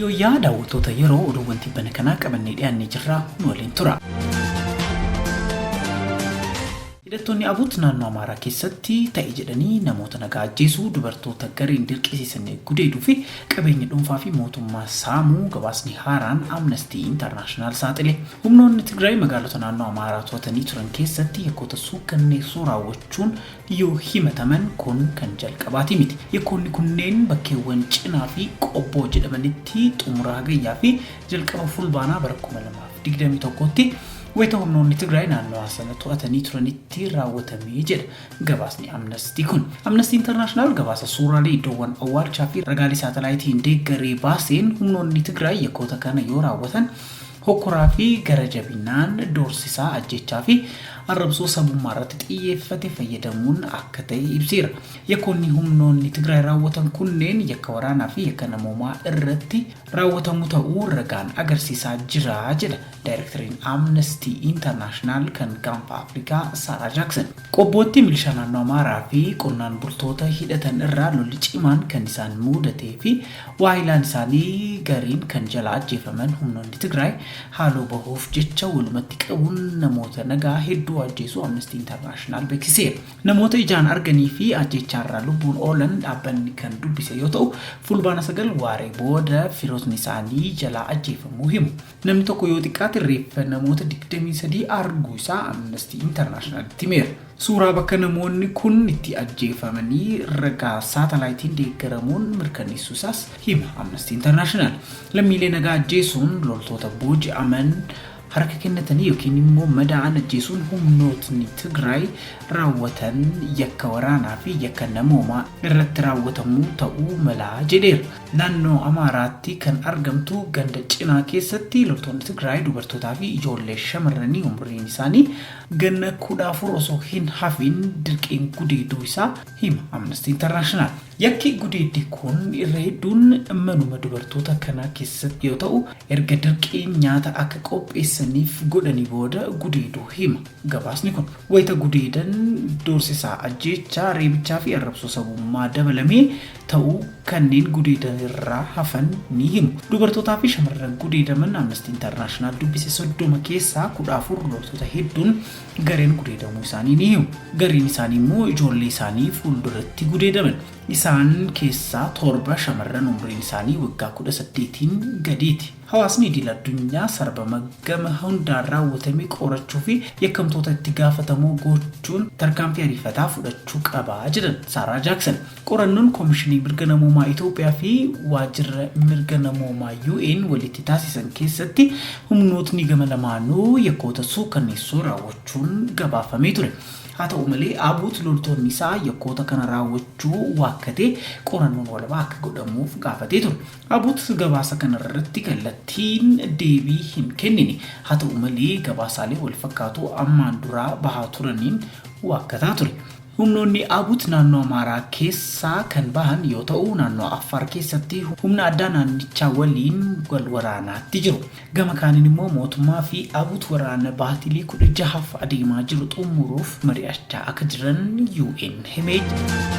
Yooyyaa daawwattoota yeroo oduuwwan tibbana kanaa qabannee dhiyaannee jirra nu waliin tura. Hidhattoonni ABUT naannoo Amaaraa keessatti ta'e jedhanii namoota nagaa ajjeesuu, dubartoota gareen dirqisiisanii gudeeduu fi qabeenya dhuunfaa fi mootummaa saamuu gabaasni haaraan Amnesty International saaxile. Humnoonni Tigraay magaalota naannoo Amaaraa to'atanii turan keessatti yakkoota suukkanneessoo raawwachuun yoo himataman kun kan jalqabaati miti. Yakkoonni kunneen bakkeewwan Cinaa fi Qobboo jedhamanitti xumura Hagayyaa fi jalqaba Fulbaanaa bara 2021tti wayita humnoonni Tigraay naannawaa sana to'atanii turanitti raawwatame jedha gabaasni Amnesty kun. Amnesty International gabaasa suuraalee iddoowwan awwaalchaa fi ragaalee saatalaayitiin deeggaree baaseen humnoonni Tigraay yakkoota kana yoo raawwatan hokkoraa fi gara jabinaan doorsisaa, ajjeechaa fi arrabsoo sabummaa irratti xiyyeeffate fayyadamuun akka ta'e ibseera. Yakkoonni humnoonni Tigraay raawwatan kunneen yakka waraanaa fi yakka namoomaa irratti raawwatamu ta'uu ragaan agarsiisaa jira jedha Daayirektariin Amnesty International kan Gaanfa Afrikaa Saaraa Jaaksan. Qobbootti milishaa naannoo Amaaraa fi qonnaan bultoota hidhatan irraa lolli cimaan kan isaan muudatee fi waahilaan isaanii gariin kan jalaa ajjeefaman humnoonni Tigraay haaloo bahuuf jecha walumatti qabuun namoota nagaa hedduu ajjeesuu Amnesty International beeksiseera. Namoota ijaan arganii fi ajjeechaarraa lubbuun oolan dhaabbanni kan dubbise yoo ta'u, Fulbaana 9 waaree booda firootni isaanii jalaa ajjeefamuu himu. Namni tokko yoo xiqqaate reeffa namoota 23 arguu isaa Amnesty International'tti himeera. Suuraa bakka namoonni kun itti ajjeefamanii ragaa saatalaayitiin deeggaramuun mirkaneessuu isaas hima Amnesty International. Lammiilee nagaa ajjeesuun loltoota booji'aman harka kennatanii yookiin immoo madaa'an ajjeesuun humnootni Tigraay raawwatan yakka waraanaa fi yakka namoomaa irratti raawwatamuu ta'uu mala jedheera. Naannoo Amaaraatti kan argamtu ganda Cinaa keessatti loltoonni Tigraay dubartootaa fi ijoollee shamarranii umriin isaanii ganna 14 osoo hin hafin dirqiin gudeeduu isaa hima Amnesty International. Yakki gudeeddii kun irra hedduun manuma dubartoota kanaa keessatti yoo ta'u, erga dirqiin nyaata akka qopheessaniif godhanii booda gudeeduu hima gabaasni kun. Wayita gudeedan doorsisaa, ajjeechaa, reebichaa fi arrabsoo sabummaa dabalamee ta'uu kanneen gudeedanirraa hafan ni himu. Dubartootaa fi shamarran gudeedaman Amnesty International dubbise 30 keessaa 14 loltoota hedduun gareen gudeedamuu isaanii ni himu. Gariin isaanii immoo ijoollee isaanii fuulduratti gudeedaman. Isaan keessaa 7 shamarran umriin isaanii waggaa 18n gadiiti. Hawaasni idil addunyaa sarbama gama hundaan raawwatame qorachuu fi yakkamtoota itti gaafatamoo gochuun tarkaanfii ariifataa fudhachuu qaba jedhan Saaraa Jaaksan. Qorannoon Komishinii Mirga Namoomaa Itoophiyaa fi Waajjirra Mirga Namoomaa UN walitti taasisan keessatti humnootni gama lamaanuu yakkoota suukanneessoo raawwachuun gabaafamee ture. Haa ta'u malee ABUT loltoonni isaa yakkoota kana raawwachuu waakkatee qorannoon walabaa akka godhamuuf gaafatee ture. ABUT gabaasa kanarratti kallattiin deebii hin kennine. Haa ta'u malee gabaasaalee walfakkaatoo ammaan duraa bahaa turaniin waakkataa ture. Humnoonni ABUT naannoo Amaaraa keessaa kan bahan yoo ta'u, naannoo Affaar keessatti humna addaa naannichaa waliin wal waraanaatti jiru. Gama kaaniin immoo mootummaa fi ABUT waraana baatilee 16f adeemaa jiru xumuruuf mari'achaa akka jiran UN himee jira.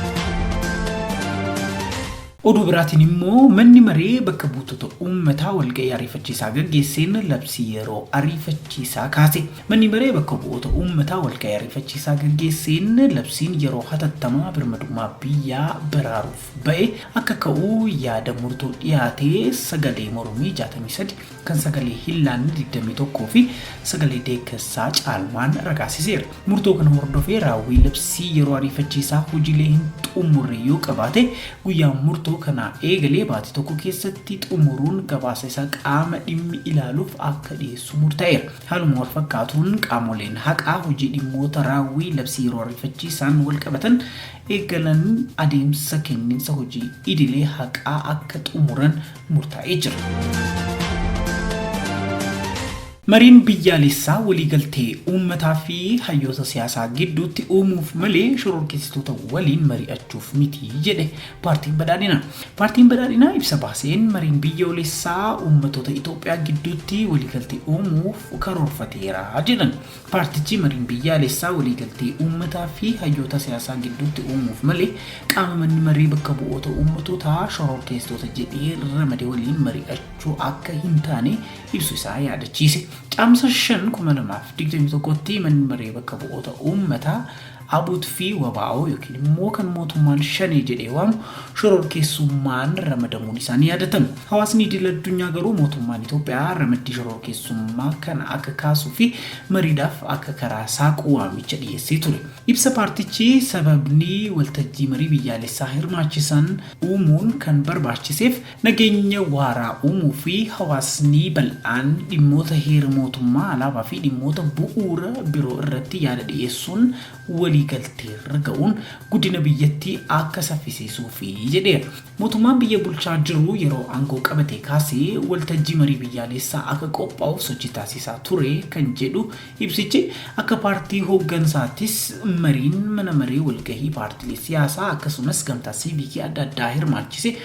Oduu biraatiin immoo manni maree bakka buutota uummataa walga'ii ariifachiisaa gaggeesseen labsii yeroo ariifachiisaa kaase. Manni maree bakka bu'oota uummataa walga'ii ariifachiisaa gaggeesseen labsiin yeroo hatattamaa birmadummaa biyyaa baraaruuf ba'e akka ka'u yaada murtoo dhiyaate sagalee mormii 63, kan sagalee hin laanne 21 fi sagalee deeggarsaa caalmaan ragaasiseera. Murtoo kana hordofee raawwii labsii yeroo ariifachiisaa hojiilee hin xumurre yoo qabaate guyyaa murtoo kanaa eegalee baatii tokko keessatti xumuruun gabaasa isaa qaama dhimmi ilaaluuf akka dhiyeessu murtaa'eera. Haaluma walfakkaatuun qaamoleen haqaa hojii dhimmoota raawwii labsii yeroo ariifachiisaan walqabatan eegalan adeemsa kenninsa hojii idilee haqaa akka xumuran murtaa'ee jira. Mariin biyyaalessaa waliigaltee uummataa fi hayyoota siyaasaa gidduutti uumuuf malee shororkeessitoota waliin mari'achuuf miti jedhe Paartiin Badhaadhinaa. Paartiin Badhaadhinaa ibsa baaseen mariin biyyoolessaa uummatoota Itoophiyaa gidduutti waliigaltee uumuuf karoorfateera jedhan. Paartichi mariin biyyaalessaa waliigaltee uummataa fi hayyoota siyaasaa gidduutti uumuuf malee qaama manni marii bakka bu'oota uummatootaa shororkeessitoota jedhee ramade waliin mari'achuu akka hin taane ibsu isaa yaadachiise. Caamsa 5, 2021tti manni maree bakka bu'oota uummataa ABUT fi wbo yookiin immoo kan mootummaan Shanee jedhee waamu shororkeessummaan ramadamuun isaa ni yaadatama. Hawaasni idil addunyaa garuu mootummaan Itoophiyaa ramaddii shororkeessummaa kana akka kaasuu fi mariidhaaf akka karaa saaqu waamicha dhiyeessee ture. Ibsa paartichi sababni waltajjii marii biyyaalessaa hirmaachisan uumuun kan barbaachiseef Nageenya waaraa uumuu fi hawaasni bal'aan dhimmoota heera mootummaa, alaabaa fi dhimmoota bu'uura biroo irratti yaada dhiyeessuun waliigalteerra ga'uun guddina biyyattii akka saffisiisuufi jedheera. Mootummaan biyya bulchaa jiru yeroo aangoo qabatee kaasee waltajjii marii biyyaaleessaa akka qophaa'uuf sochii taasisaa ture kan jedhu ibsichi, akka paartii hooggansaattis mariin mana maree walgahii paartilee siyaasaa akkasumas gamtaa siiviikii adda addaa hirmaachise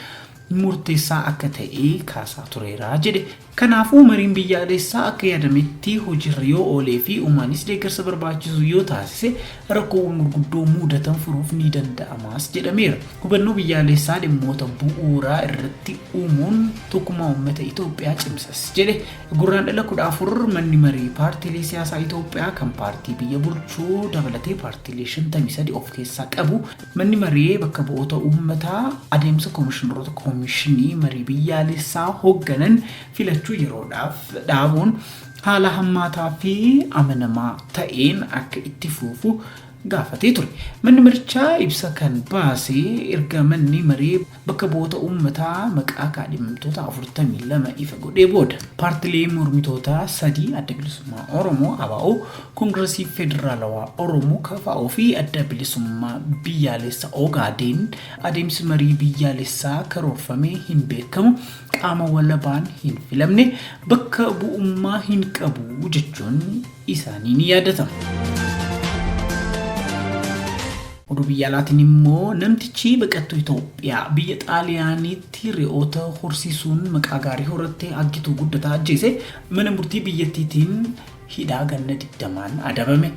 murteessaa akka ta'e kaasaa tureera jedhe. Kanaafuu mariin biyyaalessaa akka yaadametti hojiirra yoo oolee fi uumaanis deeggarsa barbaachisu yoo taasise rakkoowwan gurguddoo muudatan furuuf ni danda'amaas jedhameera. Hubannoo biyyaalessaa dhimmoota bu'uuraa irratti uumuun tokkummaa uummata Itoophiyaa cimsas jedhe. Gurraandhala 14 manni marii paartiilee siyaasaa Itoophiyaa kan paartii biyya bulchuu dabalatee paartiilee 53 of keessaa qabu Manni Maree Bakka Bu'oota Uummataa adeemsa Komishineroota Komishinii Marii Biyyaalessaa hoogganan filachuu yeroodhaaf dhaabuun haala hammaataa fi amanamaa ta'een akka itti fuufu gaafatee ture. Manni marichaa ibsa kan baase erga manni maree bakka bu'oota uummataa maqaa kaadhimamtoota 42 ifa godhee booda. Paartilee mormitootaa sadii Adda Bilisummaa Oromoo, ABO, Koongirasii Federaalawaa Oromoo, KFO, fi Adda Bilisummaa Biyyaalessa Ogaadeen adeemsi marii biyyaalessaa karoorfame hin beekamu, qaama walabaan hin filamne, bakka bu'ummaa hin qabu jechuun isaanii ni yaadatama. Oduu biyya alaatiin immoo namtichi baqattuu Itoophiyaa biyya Xaaliyaaniitti re'oota horsiisuun maqaa gaarii horatte Aggituu Guddataa ajjeese mana murtii biyyattiitiin hidhaa ganna 20n adabame.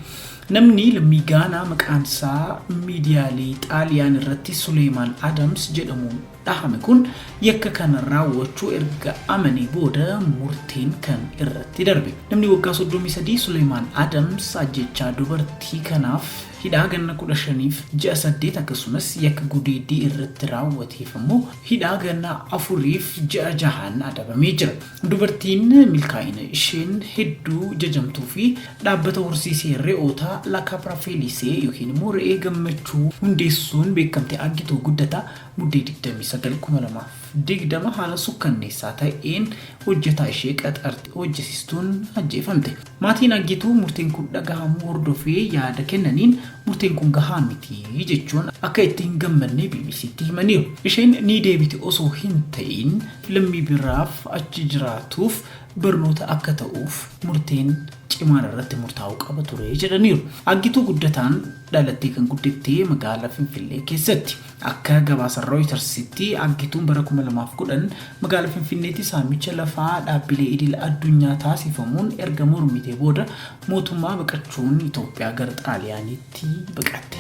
Namni lammii Gaanaa maqaan isaa miidiyaalee Xaaliyaan irratti Suleemaan Adams jedhamuun dhahame kun yakka kana raawwachuu erga amanee booda murteen kan irratti darbe. Namni waggaa 33 Suleemaan Adams ajjeechaa dubartii kanaaf hidhaa ganna 15f ji'a 8 akkasumas yakka gudeeddii irratti raawwateef ammoo hidhaa ganna 4f ji'a 6n adabamee jira. Dubartiin milkaa'ina isheen hedduu jajamtuu fi dhaabbata horsiisee re'ootaa La Capra Felice yookiin immoo re'ee gammachuu hundeessuun beekamte Aggituu Guddataa Muddee 29, 2020 haala sukkanneessaa ta'een hojjetaa ishee qaxarte hojjesiistuun ajjeefamte. Maatiin Aggituu murteen kun dhagahamuu hordofee yaada kennaniin murteen kun gahaa miti jechuun akka itti hin gammadne BBCtti himaniiru. Isheen ni deebiti osoo hin ta'iin lammii biraaf achi jiraatuuf barnoota akka ta'uuf murteen cimaan irratti murtaa'uu qaba ture jedhaniiru. Aggituu Guddataan dhalattee kan guddette magaala Finfinnee keessatti. Akka gabaasa Rooyitarsitti Aggituun bara 2010 magaala Finfinneetti saamicha lafaa dhaabbilee idil addunyaa taasifamuun erga mormitee booda mootummaa baqachuun Itoophiyaa gara Xaaliyaaniitti baqatte.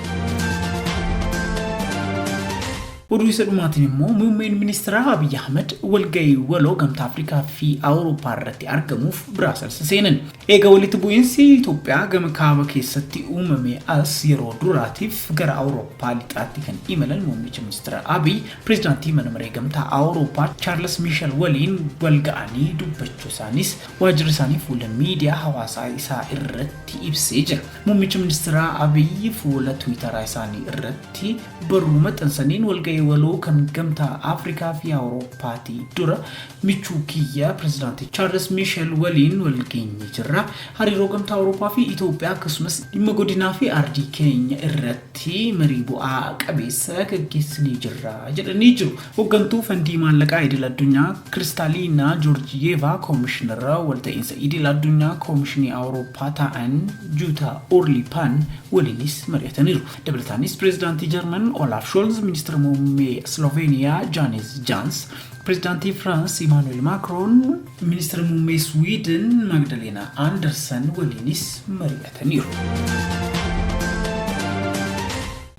Oduu isa dhumaatiin immoo muummeen ministeeraa Abiy Ahmed walgahii waloo gamtaa Afrikaa fi Awurooppaa irratti argamuuf Biraasels seenan. Eega walitti bu'iinsi Itoophiyaa gama kaaba keessatti uumame as yeroo duraatiif gara Awurooppaa lixaatti kan imalan muummicha ministeera Abiy pireezidaantii mana maree gamtaa Awurooppaa Chaarles Miishel waliin wal ga'anii dubbachuu isaanis waajjirri isaanii fuula miidiyaa hawaasaa isaa irratti ibsee jira. Muummichi ministeeraa Abiy fuula Tiwiitaraa isaanii irratti barruu maxxansaniin walgahii Wixinee waloo kan Gamtaa Afrikaa fi Awurooppaatii dura michuu kiyya Pireezidaantii Chaarles Miishel waliin wal geenye jirra. Hariiroo Gamtaa Awurooppaa fi Itoophiyaa akkasumas dhimma godinaa fi ardii keenya irratti marii bu'aa qabeessa gaggeessinee jirra jedhanii jiru. Hoggantuu Fandii Maallaqaa Idil Addunyaa Kiristaaliinaa Joorjiyeevaa, Koomishinara Walta'iinsa Idil Addunyaa Koomishinii Awurooppaa ta'an Juutaa Orlipaan waliinis mari'ataniiru. Dabalataanis Pireezidaantii Jarman Olaaf Shoolz, Ministira Muummee Sloveeniyaa Jaaneez Jaans, Pireezidaantii Firaans Imaanu'eel Maakroon, Ministira Muummee Swiidin Maagdaleenaa Aandarsan waliinis mari'ataniiru.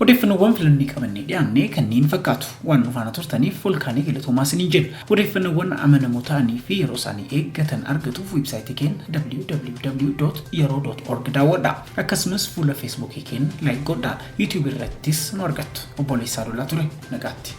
Odeeffannoowwan filannee qabannee dhiyaanne kanneen fakkaatu. Waan nu faana turtaniif volkaanii galatoomaa isiniin jenna. Odeeffannoowwan amanamoo ta'anii fi yeroo isaanii eeggatan argatuuf weebsaayitii keenya www.yeroo.org daawwadhaa. Akkasumas fuula Feesbuukii keenya like godhaa. YouTube irrattis nu argattu. Obboleessaa Dolaa ture. Nagaatti.